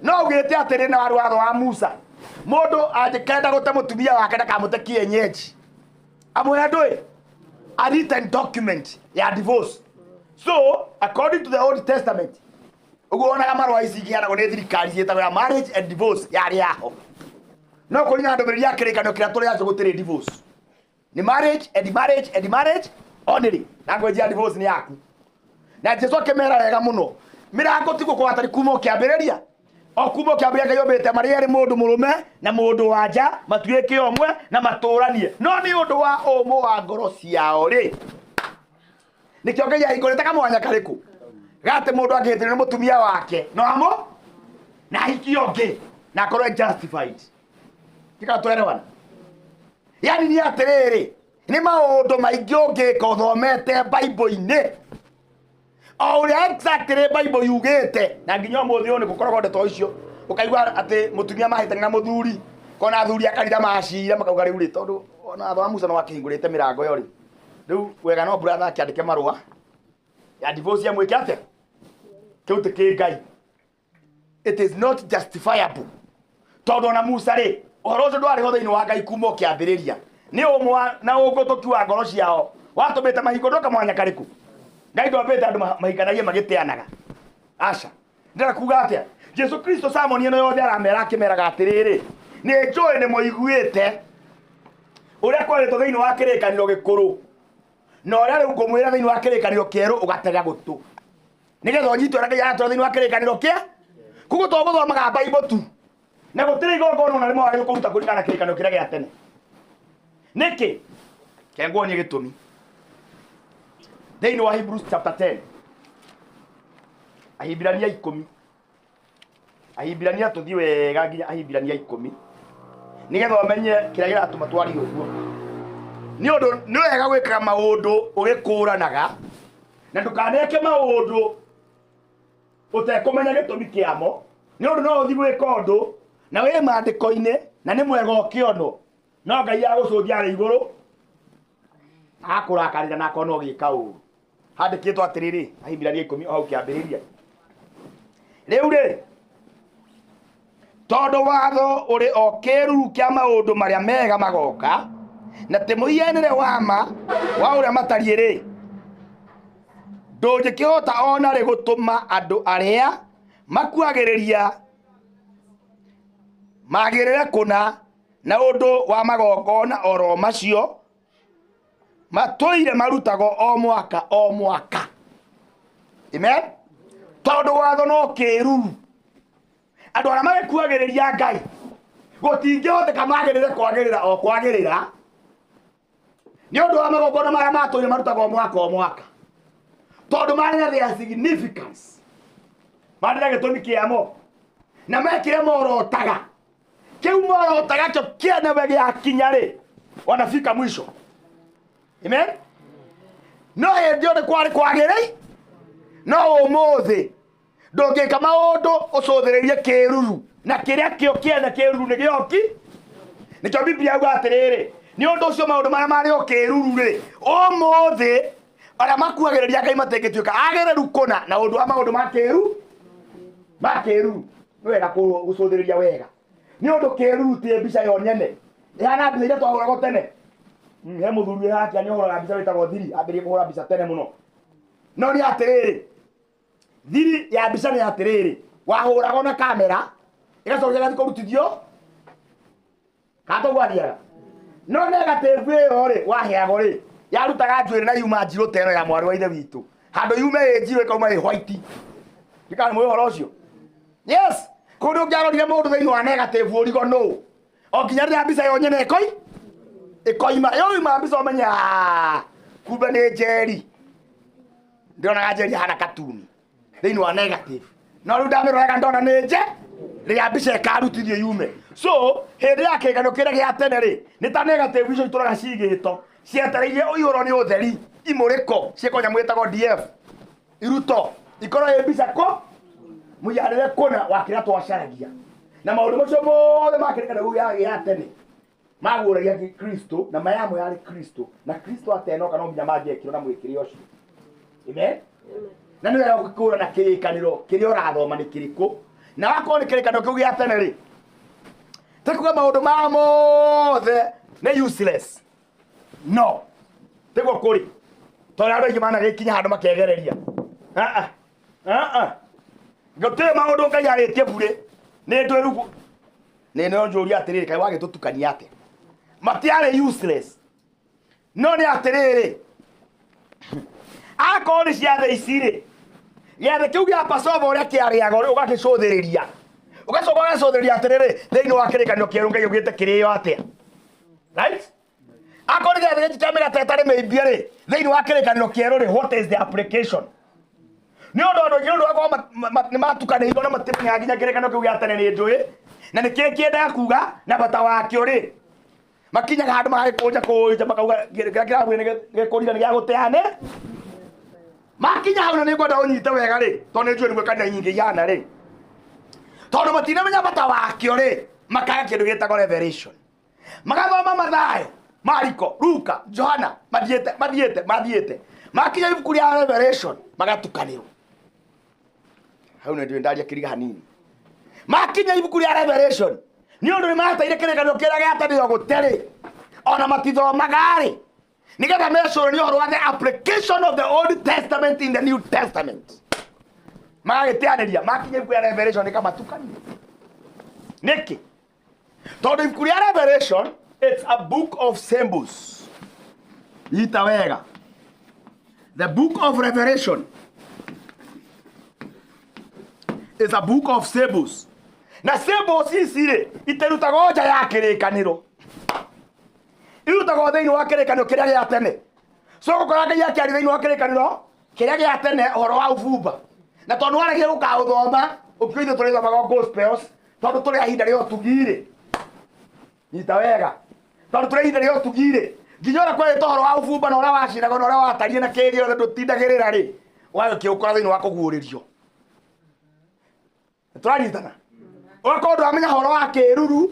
no ugĩte atĩrĩ na watho wa Musa mũndũ angĩkenda gũte mũtumia wake ndakamũte kienyeji amũhe ndũĩ a written document ya divorce. So according to the Old Testament ũguo wonaga marũa ici iheanagwo nĩ thirikari ciĩtagwo ya marriage and divorce yarĩ yaho no kũringana na ndũmĩrĩri ya kĩrĩkanĩro kĩrĩa tũrĩ nacio gũtirĩ divorce nĩ marriage and marriage and marriage only language ya divorce nĩ yaku na Jesu akĩmera wega mũno mĩrango ti gũkorwo atarĩ kuma ũkĩambĩrĩria o kuma ũkĩambĩrĩria Ngai ombĩte marĩ erĩ mũndũ mũrũme na mũndũ wa nja matuĩke ũmwe na matũranie no nĩ ũndũ wa ũmũ wa ngoro ciao rĩ nĩkĩo Ngai ahingũrĩte kamwanya karĩkũ gate mũndũ angĩhĩtĩrio nĩ mũtumia wake no amo na ahikie ũngĩ na akorwo justified. Tika twerewana. Yani nĩ atĩrĩrĩ nĩ maũndũ maingĩ ũngĩka ũthomete Bible-inĩ o ũrĩa exactly Bible yugĩte na nginya ũmũthĩ ũyũ nĩ gũkoragwo ndeto icio ũkaigua atĩ mũtumia mahĩtania na mũthuri kona athuri a kanitha macira makauga rĩu rĩ tondũ ona watho wa Musa nĩ wakĩhingũrĩte mĩrango ĩyo rĩ rĩu wega no brother akĩandĩke marũa ya divorce amwĩke atĩa kĩu ti kĩ Ngai. It is not justifiable tondũ ona Musa rĩ ũhoro ũcio ndwarĩ ho thĩinĩ wa Ngai kuma ũkĩambĩrĩria nĩ ũmwe na ũngũtũki wa ngoro ciao watũmĩte mahingũrwo kamwanya karĩkũ Ngai ndwambĩte andũ mahikanagie magĩteanaga. Aca ndĩrenda kuga atĩa? Jesu Kristo samoni ĩno yothe aramera akĩmeraga atĩrĩrĩ, nĩ njũĩ nĩ mũiguĩte ũrĩa kwarĩtwo thĩinĩ wa kĩrĩkanĩro gĩkũrũ, na ũrĩa rĩu ngũmwĩra thĩinĩ wa kĩrĩkanĩro kĩerũ ũgatega gũtũ nĩgetha ũnyite ũrĩa Ngai aratwĩra thĩinĩ wa kĩrĩkanĩro kĩa koguo to gũthomaga Bible tu na gũtirĩ igongona ona rĩmwe wagĩrĩirwo kũruta kũringana na kĩrĩkanĩro kĩrĩa gĩa tene. Nĩkĩ? Ke nguonie gĩtũmi thĩinĩ wa Hebrews chapter 10, Ahibirania 10, Ahibirania, tũthiĩ wega nginya Ahibirania 10 nĩgetha ũmenye kĩrĩa kĩratũma twarie ũguo. Nĩ ũndũ nĩ wega gwĩkaga maũndũ ũgĩkũranaga na ndũkaneke maũndũ ũtekũmenya gĩtũmi kĩamo, nĩ ũndũ no ũthiĩ gwĩka ũndũ na wĩ maandĩko-inĩ na nĩ mwega ũkĩonwo, no Ngai agũcũngia arĩ igũrũ akũrakarĩra na akona ũgĩka ũru. Handĩkĩtwo atĩrĩrĩ, Ahibirania 10 o hau kĩambĩrĩria, rĩu rĩ, tondũ watho ũrĩ o kĩĩruru kĩa maũndũ marĩa mega magoka na ti mũhianĩre wa ma wa ũrĩa matariĩ rĩ, ndũngĩkĩhota ona rĩ gũtũma andũ arĩa makuagĩrĩria magĩrĩre kũna na ũndũ wa magongona oro macio matũire marutagwo o mwaka o mwaka. Amen. Tondũ watho no kĩĩruru, andũ arĩa magĩkuagĩrĩria Ngai gũtingĩhoteka magĩrĩre kwagĩrĩra o kwagĩrĩra nĩ ũndũ wa magongona marĩa matũire marutagwo mwaka o mwaka, tondũ marĩ na their significance, marĩ na gĩtũmi kĩamo na mekĩre morotaga kĩu morotaga kĩo kĩenewe gĩakinya rĩ, wanafika mwisho. Amen. No hĩndĩ ĩyo nĩ kwarĩ kwagĩrĩi, no ũmũthĩ ndũngĩka maũndũ ũcũthĩrĩrie kĩruru na kĩrĩa kĩo kĩene kĩruru nĩ gĩoki. Nĩkĩo Biblia yauga atĩrĩrĩ, nĩ ũndũ ũcio maũndũ marĩa marĩ o kĩruru rĩ, ũmũthĩ arĩa makuagĩrĩria Ngai matingĩtuĩka agĩrĩru kũna na ũndũ wa maũndũ ma kĩru ma kĩruru. Nĩ wega gũcũthĩrĩria wega, nĩ ũndũ kĩruru ti mbica yo nyene ĩhana mbica iria twahũragwo tene. He mũthuri wĩ hakia nĩ ũhũraga mbica wĩtagwo Thiri, ambĩrĩrie kũhũra mbica tene mũno. No nĩ atĩrĩrĩ, thiri ya mbica nĩ atĩrĩrĩ, wahũragwo na kamera ĩgacoka ĩgathiĩ kũrutithio kana gwathiaga, no negative ĩyo rĩ waheagwo rĩ yarutaga njuĩrĩ na yuma njirũ ta ĩno ya mwarĩ wa ithe witũ, handũ yume ĩ njirũ ĩkauma ĩ white. Ndikana mũĩ ũhoro ũcio. Yes, kũndũ ũngĩarorire mũndũ thĩinĩ wa negative ũrigo nũ o nginya rĩrĩa mbica yo nyene ĩkoi ĩkoima yoima mbica ũmenye, "Ah, kumbe nĩ Njeri." Ndĩronaga Njeri ahana katuni thĩinĩ wa negative, no rĩu ndamĩroraga ndona nĩ nje rĩrĩa mbica ĩkarutithio yume. So hĩndĩ ya kĩgano kĩrĩa gĩa tene rĩ, nĩ ta negative icio itũraga cigĩtwo cietereirie ũihũro nĩ ũtheri imũrĩko ciĩko nyamũ ĩtagwo DF iruto ikorwo ĩ mbica kũ mũhianĩre kũna wa kĩrĩa twacaragia, na maũndũ macio mothe ma kĩrĩkanĩro kĩu gĩa tene maguũragia Kristo na mayamwe yarĩ Kristo, na Kristo atenoka no nginya mangĩekirwo na mwĩkĩre ũcio. Amen. Na nĩ wega gũkũra na kĩrĩkanĩro kĩrĩa ũrathoma nĩ kĩrĩkũ, na wakorwo nĩ kĩrĩkanĩro kĩu gĩa tene rĩ, ti kuga maũndũ maya mothe nĩ useless. No tiguo kũrĩ, tondũ andũ aingĩ managĩkinya handũ makegereria. Ah, ah. Ah, ah. Gũtirĩ maũndũ Ngai arĩtie burĩ nĩ ndwĩrugu nĩ no njũria atĩrĩrĩ, kaĩ wagĩtũtukania atĩa? Matiarĩ useless, no nĩ atĩrĩrĩ, akorwo nĩ ciathĩ ici rĩ, gĩathĩ kĩu gĩa Passover ũrĩa kĩarĩagwo rĩ, ũgagĩcũthĩrĩria, ũgacoka ũgacũthĩrĩria atĩrĩrĩ, thĩinĩ wa kĩrĩkanĩro kĩerũ Ngai augĩte kĩrĩo atĩa, right? Akorwo nĩ gĩathĩ gĩkĩ kĩa mĩgate ĩtarĩ mĩimbie rĩ, thĩinĩ wa kĩrĩkanĩro kĩerũ rĩ, what is the application? Nĩ ũndũ andũ aingĩ nĩ ũndũ wa gũkorwo nĩ matukanĩirwo na matimenyaga nginya kĩrĩkanĩro kĩu gĩa tene nĩ njũĩ na nĩ kĩĩ kĩendaga kuga na bata wakĩo rĩ, makinyaga handũ magagĩkũnja kũnja makauga kĩrĩa kĩrabuĩ nĩ gĩkũrira nĩ gĩa gũteane. Makinya hau, na nĩ ngwenda ũnyite wega rĩ, tondũ nĩ njũĩ nĩguo kanitha nyingĩ ihana rĩ, tondũ matinamenya bata wakĩo rĩ, makaga kĩndũ gĩtagwo revelation. Magathoma Mathayo, Mariko, Luka, Johana, mathiĩte mathiĩte mathiĩte, makinya ibuku rĩa Revelation magatukanĩrwo. Hau nĩ ndĩ ndaria kĩriga hanini. Makinya ibuku rĩa Revelation, nĩ ũndũ nĩ mateire kĩrĩkanĩro kĩrĩa gĩa tene o gũterĩ ona matithomaga rĩ, nĩgetha mecũranie ũhoro wa the application of the Old Testament in the New Testament. Magagĩteanĩria makinya ibuku rĩa Revelation rĩkamatukania. Nĩkĩ? Tondũ ibuku rĩa Revelation, it's a book of symbols. Nyita wega. The book of Revelation is a book of symbols. Na symbols ici rĩ, itirutagwo nja ya kĩrĩkanĩro. Irutagwo thĩinĩ wa kĩrĩkanĩro kĩrĩa gĩa tene. So gũkora Ngai akĩaria thĩinĩ wa kĩrĩkanĩro kĩrĩa gĩa tene ũhoro wa ũbumba. Na tondũ waregire gũkaũthoma, ũkiuga ithuĩ tũrĩthomaga gospels, tondũ tũrĩ a ihinda rĩa ũtugi rĩ. Nyita wega. Tondũ tũrĩ ihinda rĩa ũtugi rĩ, nginya ũrĩa kwerĩtwo ũhoro wa ũbumba na ũrĩa wacinagwo na ũrĩa watariĩ na kĩĩ gĩothe ndũtindagĩrĩra rĩ, ũgagĩkĩũkora thĩinĩ wa kũguũrĩrio. Tũranyitana? Ũgakorwo ndũramenya ũhoro wa kĩruru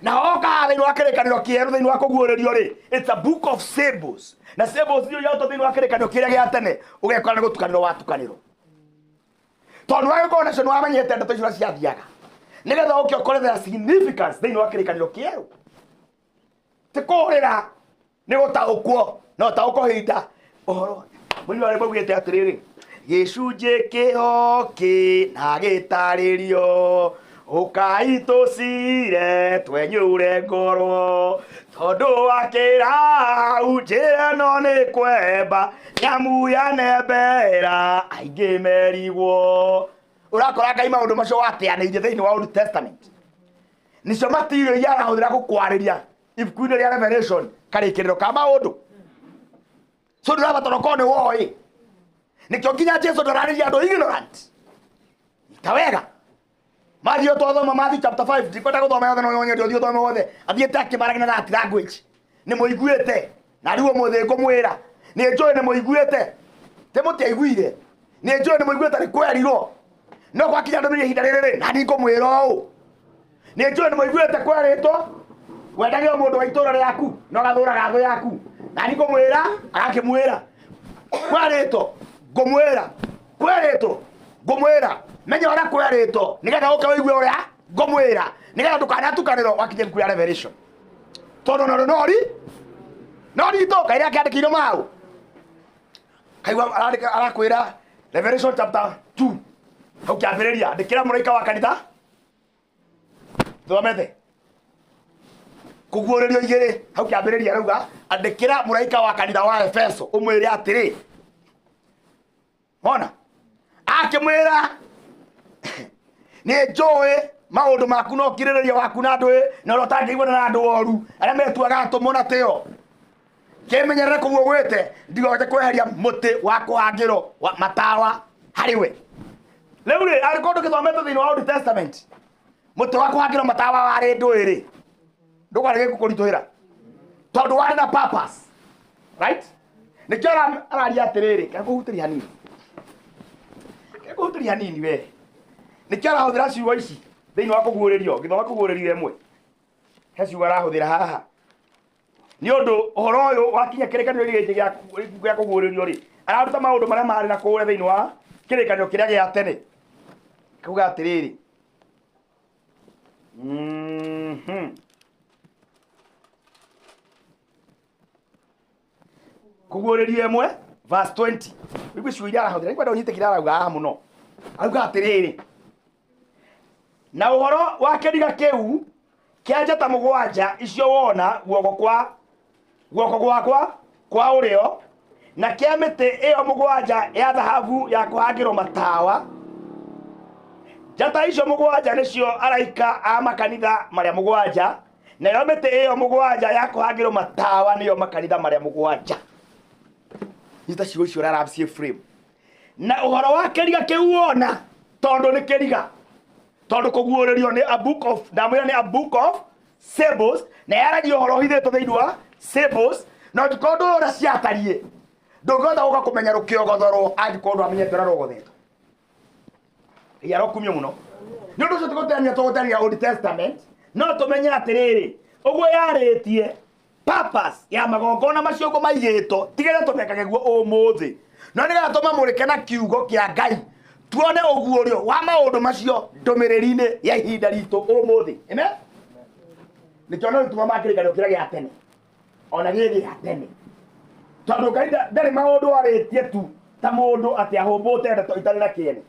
na woka thĩinĩ wa kĩrĩkanĩro kĩerũ thĩinĩ wa kũguũrĩrio rĩ, it's a book of symbols. Na symbols iria irutwo thĩinĩ wa kĩrĩkanĩro kĩrĩa gĩa tene, ũgekora nĩ gũtukanĩrwo watukanĩrwo. Tondũ wagĩkorwo nacio nĩ wamenyete ndeto icio ũrĩa ciathiaga, nĩgetha ũke ũkore their significance thĩinĩ wa kĩrĩkanĩro kĩerũ. Ti kũũrĩra, nĩ gũtaũkwo, no ũtaũkwo hinda ũhoro. Mũini wa rwĩmbo augĩte atĩrĩrĩ, gĩcunjĩ kĩho na gĩtarĩrio, ũkai tũcire twenyũre ngoro, tondũ wa kĩrau njĩra ĩno nĩ kwemba, nyamu ya nembera aingĩ merigwo. Ũrakora Ngai maũndũ macio wateanĩirie thĩinĩ wa Old Testament. Nĩcio material iria arahũthĩra gũkwarĩria ibuku-inĩ rĩa Revelation karĩkĩrĩro ka maũndũ. So ndũrabatara ũkorwo nĩ woĩ. Nĩkĩo nginya Jesu ndararĩria andũ ignorant. Ta wega. Matthew twathoma Matthew chapter 5, ndikwenda gũthoma yothe no nyende ũthiĩ ũthome wothe. Athiĩte akĩmaragia na that language. Nĩ mũiguĩte. Na rĩu ũmũthĩ ngũmwĩra. Nĩ njũĩ nĩ mũiguĩte. Ti mũtiaiguire. Nĩ njũĩ nĩ mũiguĩte nĩ kwerirwo. No gwakinya ndũmĩrĩri ihinda rĩrĩ rĩ, na niĩ ngũmwĩra ũũ. Nĩ njũĩ nĩ mũiguĩte kwerĩtwo wendage o mũndũ wa itũũra rĩaku na ũgathũraga thũ yaku. Na niĩ ngũmwĩra, agakĩmwĩra. Kwerĩtwo, ngũmwĩra. Kwerĩtwo, ngũmwĩra. Menya ũrĩa kwerĩtwo, nĩgetha ũke ũigue ũrĩa ngũmwĩra. Nĩgetha ndũkanatukanĩrwo wakinya ibuku rĩa Revelation. Tondũ narĩo no ri, no ritũ, kaĩ rĩa kĩandĩkĩirwo maũ. Kaigua arandĩka, arakwĩra Revelation chapter 2. Hau kĩambĩrĩria, andĩkĩra mũraika wa kanitha. Thomete. Kũguũrĩrio igĩrĩ, hau kĩambĩrĩria arauga, andĩkĩra mũraika wa kanitha wa Efeso, ũmwĩre atĩrĩ. Mona? Akĩmwĩra, nĩ njũĩ maũndũ maku na ũkirĩrĩria waku na andũ na ũrĩa ũtangĩiguana na andũ oru arĩa metuaga atũmwo na tĩo. Kĩmenyerere kũu ũgwĩte, ndigoke kweheria mũtĩ wa kũhangĩrwo wa matawa harĩ we. Rĩu rĩ, angĩkorwo ndũgĩthomete thĩinĩ wa Old Testament, mũtĩ wa kũhangĩrwo matawa warĩ ndũĩ rĩ, ndũkarege gũkũritũhĩra. Tondũ warĩ na purpose. Right? Nĩkĩo araria atĩrĩrĩ, kana kũhutĩria hanini. Kana kũhutĩria hanini we. Nĩkĩo arahũthĩra ciugo ici thĩinĩ wa kũguũrĩrio, ngĩthoma kũguũrĩrio ĩmwe. He ciugo arahũthĩra haha. Nĩ ũndũ ũhoro ũyũ wakinya kĩrĩkanĩro gĩkĩ gĩa kũguũrĩrio rĩ, araruta maũndũ marĩa marĩ na kũrĩa thĩinĩ wa kĩrĩkanĩro kĩrĩa gĩa tene. Kuga atĩrĩrĩ. Kũguũrĩrio ĩmwe verse 20. Ũigue ciugo iria arahũthĩra, nĩngwenda ũnyite kĩrĩa arauga haha mũno. Arauga atĩrĩrĩ, na ũhoro wa kĩriga kĩu kĩa njata mũgwanja icio wona guoko gwakwa kwa ũrĩo, na kĩa mĩtĩ ĩyo mũgwanja ya thahabu ya kũhangĩrwo matawa, njata icio mũgwanja nĩcio araika a makanitha marĩa mũgwanja, nayo mĩtĩ ĩyo mũgwanja ya kũhangĩrwo matawa nĩyo makanitha marĩa mũgwanja. Nyita ciugo icio ũrĩa araciĩ frame. Na ũhoro wa kĩriga kĩu wona, tondũ nĩ kĩriga, tondũ kũguũrĩrio nĩ a book of, ndamwĩra nĩ a book of symbols, na yaragia ũhoro ũhithĩtwo thĩinĩ wa symbols, na ũngĩkorwo ndũĩ ũrĩa ciatariĩ, ndũngĩhota gũka kũmenya rũkĩogothorwo angĩkorwo ndwamenyete ũrĩa rũgothetwo. Ngai arokumio mũno. Nĩ ũndũ ũcio tũgũteania tũgũteania Old Testament, no tũmenye atĩrĩrĩ, ũguo yarĩtie purpose ya magongona macio ũguo maigĩtwo, tigĩrĩra tũmekage guo ũmũthĩ, no nĩgetha tũmamũrĩke na kiugo kĩa Ngai, tuone ũguũrio wa maũndũ macio ndũmĩrĩri-inĩ ya ihinda ritũ ũmũthĩ. Amen? Nĩkĩo no gĩtũma ma kĩrĩkanĩro kĩrĩa gĩa tene, ona gĩkĩ gĩa tene, tondũ Ngai ndarĩ maũndũ arĩtie tu ta mũndũ atĩ ahũmbũte ndeto itarĩ na kĩene.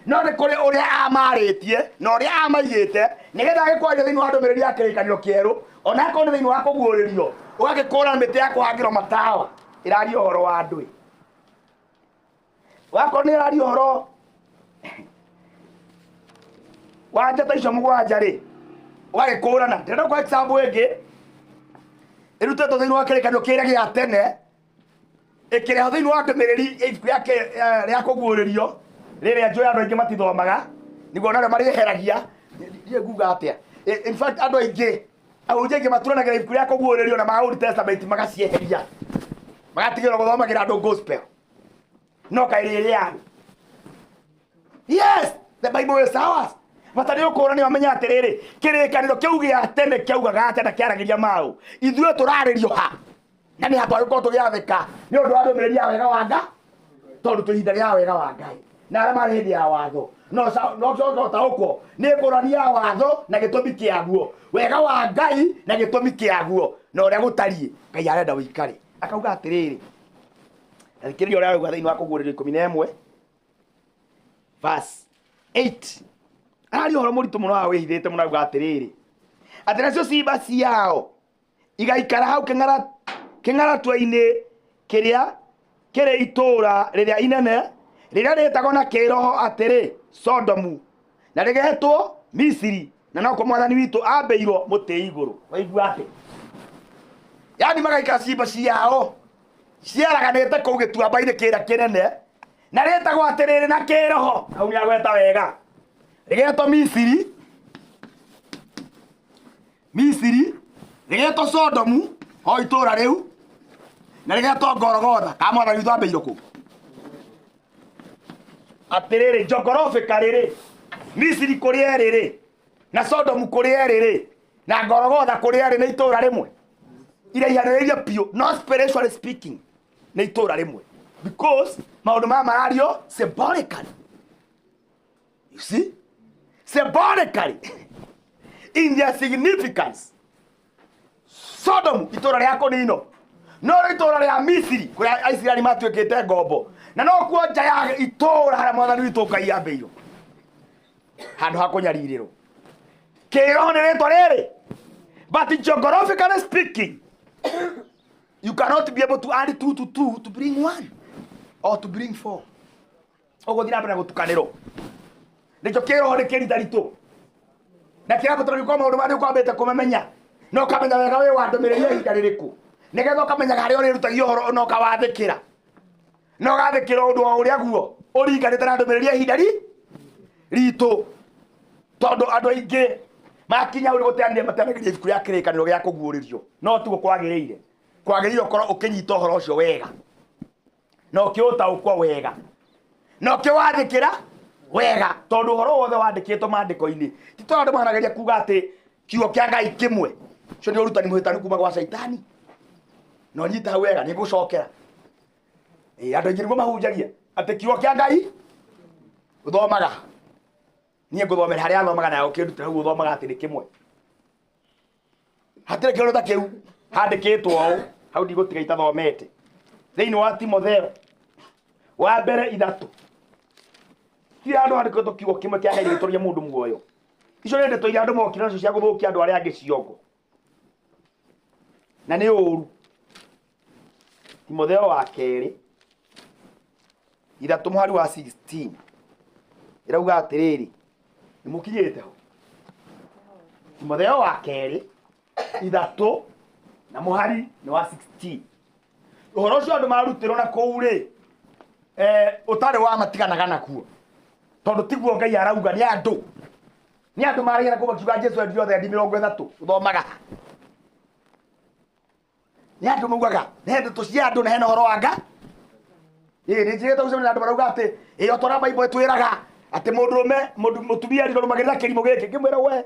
No nĩ kũrĩ ũrĩa amarĩtie na ũrĩa amaigĩte nĩgetha agĩkwaria thĩinĩ wa ndũmĩrĩri ya kĩrĩkanĩro kĩerũ, ona akorwo nĩ thĩinĩ wa kũguũrĩrio, ũgagĩkũra mĩtĩ ya kũhangĩrwo matawa ĩraria ũhoro wa andũ ĩ. Wakorwo nĩ ĩraria ũhoro wa njata icio mũgwanja rĩ, ũgagĩkũrana. Ndĩrenda kwa example ĩngĩ ĩrutĩtwo thĩinĩ wa kĩrĩkanĩro kĩrĩa gĩa tene, ĩkĩrehwo thĩinĩ wa ndũmĩrĩri ya ibuku rĩa kũguũrĩrio rĩrĩa njũĩ andũ aingĩ matithomaga, nĩguo narĩo marĩeheragia. Ndiĩ nguga atĩa. In fact andũ aingĩ, ahunjia aingĩ maturanagĩra ibuku rĩa kũguũrĩrio na ma Old Testament magacieheria, magatigĩrwo gũthomagĩra andũ gospel. No kaĩ rĩrĩ yarĩ. Yes, the Bible is ours. Bata nĩ ũkũũra nĩ wamenya atĩrĩrĩ, kĩrĩkanĩro kĩu gĩa tene kĩaugaga atĩa na kĩaragĩria maũ. Ithuĩ tũrarĩrio ha? Na nĩ hatwagĩrĩirwo gũkorwo tũgĩathĩka nĩ ũndũ wa ndũmĩrĩri ya wega wa Ngai, tondũ twĩ ihinda rĩa wega wa Ngai. Na arĩa marĩ hĩndĩ ya watho no no coka ũtaũkwo nĩ ngũrani ya watho na gĩtũmi kĩaguo, wega wa Ngai na gĩtũmi kĩaguo, na ũrĩa gũtariĩ Ngai arenda ũikare. Akauga atĩrĩrĩ, na thikĩrĩria ũrĩa arauga thĩinĩ wa kũguũrĩrio ikũmi na ĩmwe verse 8. Araria ũhoro mũritũ mũno haha wĩhithĩte mũno, auga atĩrĩrĩ, atĩ nacio ciimba ciao igaikara hau kĩng'aratua-inĩ kĩrĩa kĩrĩ itũũra rĩrĩa inene rĩrĩa rĩtagwo na kĩroho atĩrĩ Sodomu, na rĩgetwo Misiri, na nokuo mwathani witũ ambĩirwo mũtĩ igũrũ. Waigua atĩ yani magaikara ciimba ciao ciaraganĩte kũu gĩtuamba-inĩ kĩrĩa kĩnene na rĩtagwo atĩrĩrĩ na kĩroho, hau nĩagweta wega, rĩgetwo Misiri, Misiri, rĩgetwo Sodomu o itũũra rĩu, na rĩgetwo Golgotha. Ka mwathani witũ ambĩirwo kũu atĩrĩrĩ, geographically rĩ, Misiri kũrĩa ĩrĩ rĩ, na Sodomu kũrĩa ĩrĩ rĩ, na Golgotha kũrĩa ĩrĩ, nĩ itũũra rĩmwe iraihanĩrĩirie biũ, no spiritually speaking nĩ itũũra rĩmwe, because maũndũ maya marario symbolically. You see, symbolically in their significance, Sodom itũũra rĩa kũninwo, no rĩ itũũra rĩa Misiri kũrĩa Aisiraeli matuĩkĩte ngombo, na no kuo nja ya itũũra harĩa mwathani witũ Ngai ambĩirwo handũ ha kũnyarirĩrwo. Kĩroho nĩ rĩtwa rĩrĩ, but geographically speaking you cannot be able to add 2 to 2 to bring 1 or to bring 4. Ũgũthiĩ na mbere na gũtukanĩrwo. Nĩkĩo kĩroho nĩ kĩritaritũ na kĩrabatara gĩkorwo maũndũ marĩa ũkwambĩte kũmamenya, na ũkamenya wega wĩ wa ndũmĩrĩri ya ihinda rĩrĩkũ, nĩgetha ũkamenyaga harĩa ũrĩrutagia ũhoro na ũkawathĩkĩra, na ũgathĩkĩra ũndũ o ũrĩa guo ũringanĩte na ndũmĩrĩri ya ihinda ritũ, tondũ andũ aingĩ makinya hau nĩgũteanĩria mateanagĩria ibuku rĩa kĩrĩkanĩro gĩa kũguũrĩrio, no tiguo kwagĩrĩire. Kwagĩrĩire ũkorwo ũkĩnyita ũhoro ũcio wega na ũkĩũtaũkwo wega na ũkĩwathĩkĩra wega, tondũ ũhoro wothe wandĩkĩtwo maandĩko-inĩ ti tondũ andũ manageria kuga atĩ kiugo kĩa Ngai kĩmwe. Ũcio nĩ ũrutani mũhĩtanu kuma gwa Caitani, na ũnyite hau wega, nĩ ngũcokera. Andũ aingĩ nĩguo mahunjagia atĩ kiugo kĩa Ngai ũthomaga, niĩ ngũthomera harĩa athomaga nayo ũkĩndutĩra hau ũthomaga atĩ nĩ kĩmwe, hatirĩ kĩndũ ta kĩu handĩkĩtwo ũũ hau ndigũtiga itathomete. Thĩinĩ wa Timotheo wa mbere ithatũ ti handũ handĩkĩtwo kiugo kĩmwe kĩa Ngai gĩtũria mũndũ muoyo. Icio nĩ ndeto iria andũ mokire nacio cia gũthũkia andũ arĩa angĩ ciongo, na nĩ ũũru. Timotheo wa kerĩ ithatũ mũhari wa 16 ĩrauga atĩrĩrĩ, nĩ mũkinyĩte ho? Timotheo wa kerĩ ithatũ na mũhari nĩ wa 16. Ũhoro ũcio andũ marutĩrwo na kũu rĩ, ũtarĩ wa matiganaga nakuo, tondũ tiguo Ngai arauga. Nĩ andũ, nĩ andũ maragia na kũu makiuga Jesu endio othe endi mĩrongo ĩtatũ. Ũthomaga nĩ andũ maugaga nĩ ndeto cia andũ na hena ũhoro wa Ngai. Ĩĩ, nĩ njĩrĩte gũcemania na andũ marauga atĩ ĩĩ, o ta ũrĩa Bible ĩtwĩraga atĩ mũndũrũme, mũndũ mũtumia rũmagĩrĩra kĩrimũ gĩkĩ. Ngĩmwĩra we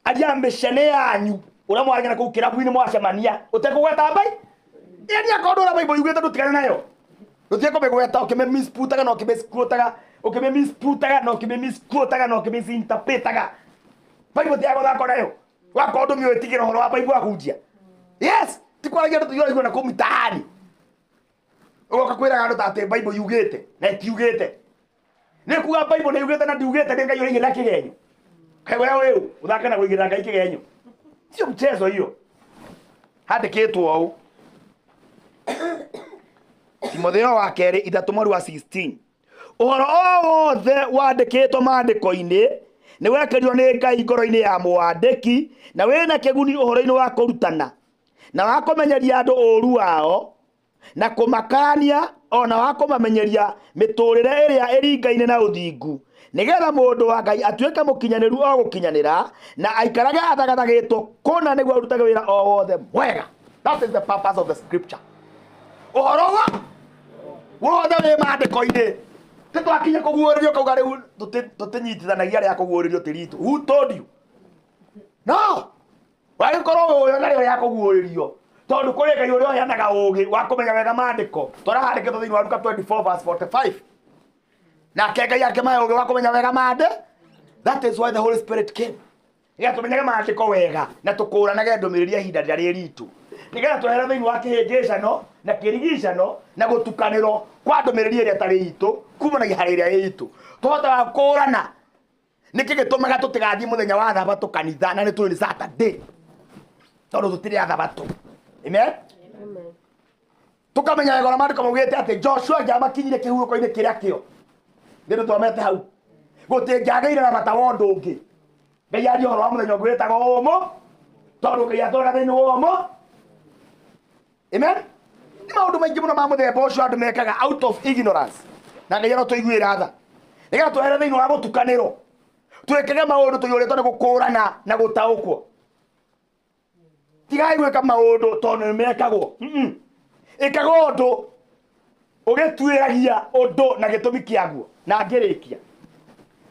aria mĩcene yanyu ũrĩa mwaragia na kũu kĩrabu-inĩ mwacemania ũtekũgweta mbai, yani akorwo ndũra Bible yugĩte ndũtigane nayo, ndũtige kũmĩgweta ũkĩmĩmisputaga na ũkĩmĩsquotaga, ũkĩmĩmisputaga na ũkĩmĩmisquotaga na ũkĩmĩsinterpretaga. Bible ti ya gũthakwo nayo. Wakorwo ndũmĩũĩ, tigĩra ũhoro wa Bible ahunjia. Yes, ti kwaragia ndeto iria ũraigua na kũu mitaani, ũgoka kwĩraga andũ ta atĩ Bible yugĩte na ĩtiugĩte. Nĩ kuga Bible nĩ yugĩte na ndiugĩte nĩ Ngai ũraigĩrĩra kĩgenyo. Kaĩ we ũyũ ũthake na kũigĩrĩra Ngai kĩgenyo. Sio mchezo hiyo. Handĩkĩtwo ũũ. Timotheo wa kerĩ 3 mweri wa 16. Ũhoro o wothe wandĩkĩtwo maandĩko-inĩ nĩ wekĩrirwo nĩ Ngai ngoro-inĩ ya mwandĩki na wĩna kĩguni ũhoro-inĩ wa kũrutana na wa kũmenyeria andũ ũũru wao na kũmakania ona wa kũmamenyeria mĩtũrĩre ĩrĩa ĩringaine na ũthingu nĩgetha mũndũ wa Ngai atuĩke mũkinyanĩru o gũkinyanĩra na aikarage athagathagĩtwo kũna nĩguo arutage wĩra o wothe mwega. That is the purpose of the scripture. Ũhoro wa wothe wĩ maandĩko-inĩ tĩ twakinya kũguũrĩrio kauga rĩu tũtinyitithanagia rĩa kũguũrĩrio tĩ ritũ. Who told you? No wagĩkorwo ũyũ narĩo rĩa kũguũrĩrio tondũ kũrĩ Ngai ũrĩa ũheanaga ũũgĩ wa kũmenya wega maandĩko tũrahandĩkĩtwo thĩinĩ wa Luka 24 verse 45 nake Ngai akĩmahe ũũgĩ wa kũmenya wega maandĩ. That is why the Holy Spirit came nĩgetha tũmenyage maandĩko wega na tũkũranage ndũmĩrĩri ya ihinda rĩrĩa rĩ ritũ nĩgetha twehere thĩinĩ wa kĩhĩngĩcano na kĩrigicano na gũtukanĩrwo kwa ndũmĩrĩri ĩrĩa ĩtarĩ itũ kumanagia harĩ ĩrĩa ĩ itũ tũhotaga gũkũrana nĩkĩ gĩtũmaga tũtigathiĩ mũthenya wa thabatũ kanitha na nĩ tũĩ nĩ Saturday tondũ tũtirĩ a thabatũ. Amen. Amen. Tukamenya wega na maandĩko maugĩte atĩ Joshua angĩamakinyirie kĩhurũko-inĩ kĩrĩa kĩo nĩ twamete hau gũtingĩagĩire na bata wa ũndũ ũngĩ. Ngai aria ũhoro wa mũthenya ũngĩ wĩtagwo ũmũ tondũ Ngai atũraga thĩinĩ wa ũmũ. Amen. Nĩ maũndũ maingĩ mũno ma mũthemba ũcio andũ mekaga out of ignorance na Ngai arotũiguĩra tha nĩgetha twehere thĩinĩ wa gũtukanĩrwo twĩkage maũndũ tũiyũrĩtwo nĩ gũkũrana na gũtaũkwo. Tigai gwĩka maũndũ tondũ nĩ mekagwo. Ĩkaga ũndũ ũgĩtuĩragia ũndũ na gĩtũmi kĩaguo. Na ngĩrĩkia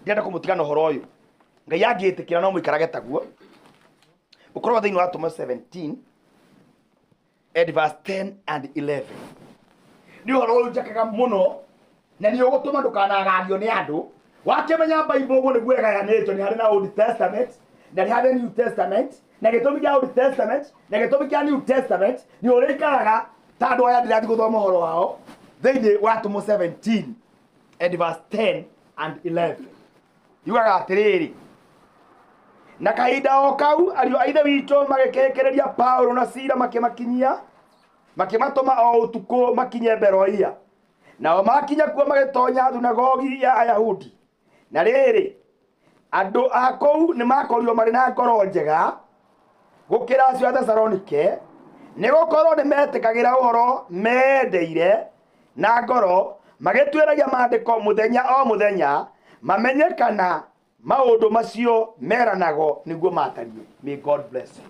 ndĩrenda kũmũtigana ũhoro ũyũ Ngai angĩtĩkĩra no mũikarage taguo. Ũkorwo thĩinĩ wa Atũmwo 17 and verse 10 and 11. Nĩ ũhoro ũyũ njakaga mũno na nĩ ũgũtũma ndũkanagagio nĩ andũ. Wakĩmenya Bible ũguo nĩguo ĩgayanĩtio, nĩ harĩ na Old Testament na nĩ harĩ New Testament, na gĩtũmi kĩa Old Testament na gĩtũmi kĩa New Testament nĩ ũrĩikaraga ta andũ aya ndĩrathiĩ gũthoma ũhoro wao thĩinĩ wa Atũmwo 17 and verse 10 and 11. Yugaga atĩrĩrĩ, na kahinda o kau ariũ a ithe witũ magĩkĩrĩria Paulo na Sila makĩmakinyia makĩmatũma o ũtukũ makinye Beroia. Nao makinya kuo magĩtonya thunagogi ya Ayahudi. Na rĩrĩ, andũ a kũu nĩ makorirwo marĩ na ngoro njega gũkĩra acio a Thesalonike, nĩ gũkorwo nĩ metĩkagĩra ũhoro mendeire na ngoro, magĩtuĩragia maandĩko mũthenya o mũthenya mamenye kana maũndũ macio meranago nĩguo matariĩ. May God bless you.